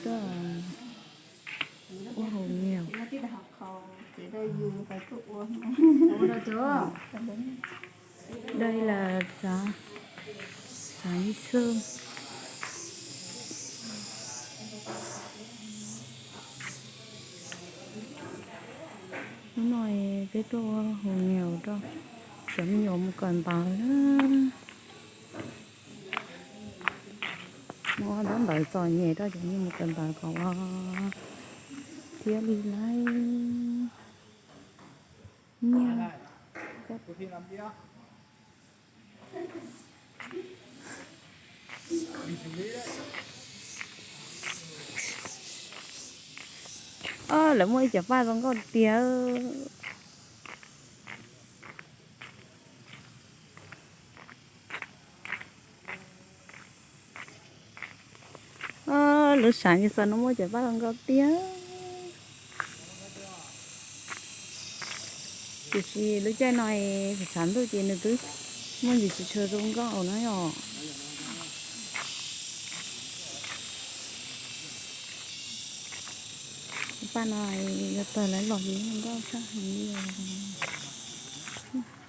Tuaj ua hauv nyias. Đây là xã, xã Nhi Sơn. Hnub no peb tuaj ua hauv nyias rau cov me nyuam mus kawm ntawv na. Muab ntaub ntawv txom nyem rau cov me nyuam mus kawm ntawv kom thiaj li laib nyiaj. Lawv muaj ib cov paj zoo nkauj tiag. Lub sab Nyi Xos no muaj cov paj zoo nkauj tiag. Tiam sis lub caij no tshav ntuj ces nws twb muaj ntsis tsis tshua zoo nkauj na yom. Paj no yog tawg lawv los ces zoo nkauj tshaj heev li.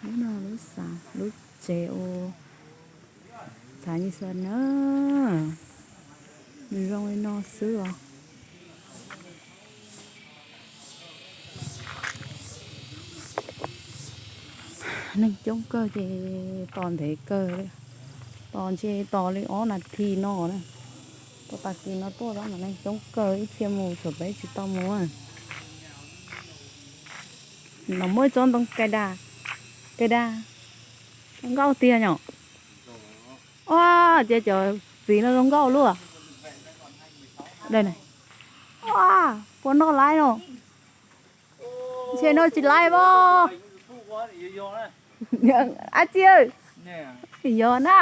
Lub no lub xav lub tsev ua xav Nyi Xos na, nws zoo li no xwb os. Neeg coob kawg ces tos ntev kawg li, tos ntshe tos li ob nas this no na. Tos tag kis no tuaj tab mas neeg coob kawg ib txhia mus txhua peb tsis tau mus. No muaj ib tsob ntoo kai da, kai da, zoo nkauj tiag nyom. Ua, ces cov txiv no zoo nkauj luaj. Ua, puas noj laib no? Ntshe noj tsis laib pob. Ab tsi, yog na.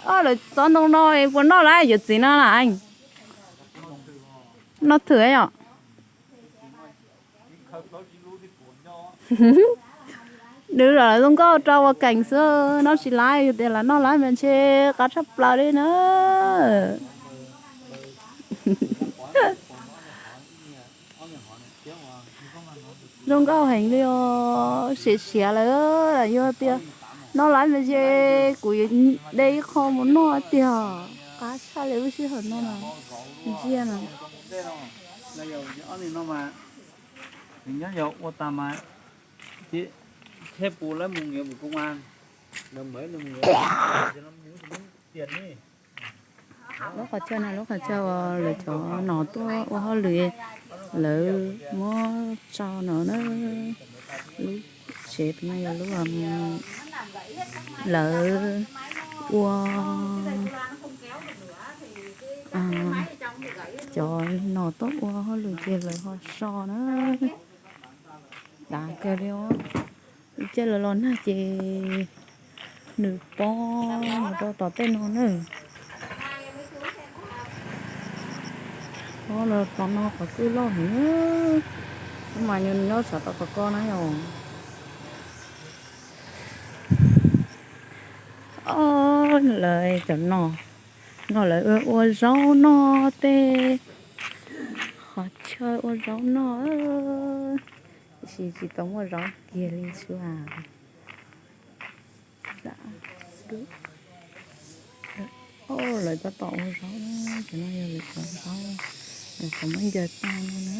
Lawv tsob ntoo no puas noj laib cov txiv no na? Noj thwm yom. Nws los zoo nkauj rau ua kees xwb, noj tsis laib, yog tias lam noj laib mas ntshe qab tshaj plaws li na. Zoo nkauj heev li os, siav siav lawm, yog tias noj laib mas ntshe kuv yuav de ib qho mus noj tiag, qab tshaj li lub sij hawm no na, ntsia na. Nyob yog ua tas mas thiab pus lawv mus nyiam mus công an, lawv mawv nws mus nyiam, lub qhov chaw no lub qhov chaw uas lawv cov nom tuaj ua hauj lwm, lawv muab tso no na. Lub tsev no yog lub lawv ua, cov nom tuaj ua hauj lwm ces lawv ho so na. Dav kawg li os. Ib tsiab lawv los nag ces nws pob mus rau tom tej no na. Pob los tom no qhov kwj loj heev, mas nws nyob sav tom qhov ko na yom. Lawv cov no, no lawv ua zaub noj tej qhov chaw ua zaub noj, tiam sis tsis tau muaj zaub kiag li xwb. Lawv tab tom ua zaub, cov no yog lawv cov zaub, lawv cov muab ncaws tag no na.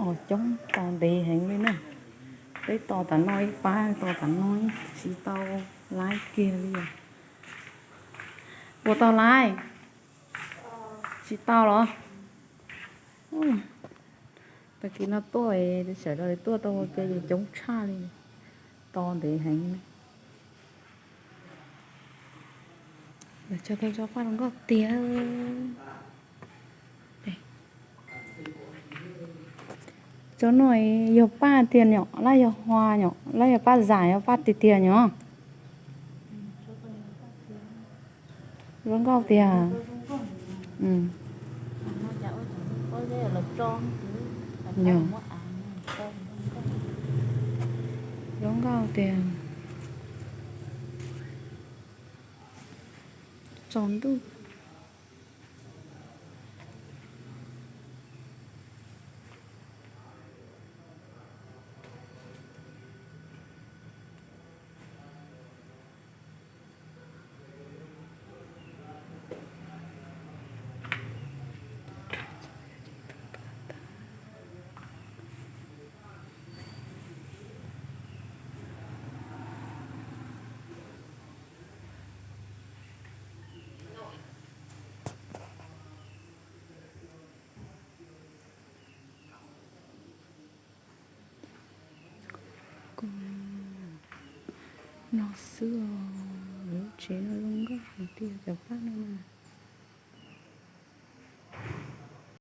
Tos coob tos ntev heev li na. Peb tos tas no ib pab, tos tas no tsis tau laib kiag li. Puas tau laib? Tsis tau los? Tag kis no tuaj, sawv daws tuaj tau ua ke ces coob tshaj li. Tos ntev heev. Lawv tso tau tsob paj zoo nkauj tiag. Cov no yog paj tiag nyom, lab yog hua nyom, lab yog paj zam, yog paj tiag tiag nyom. Zoo nkauj tiag. Yog. Zoo nkauj tiag. Tsaus ntuj. No xwb os, lub tsev no zoo nkauj tiag tiag cov paj no na.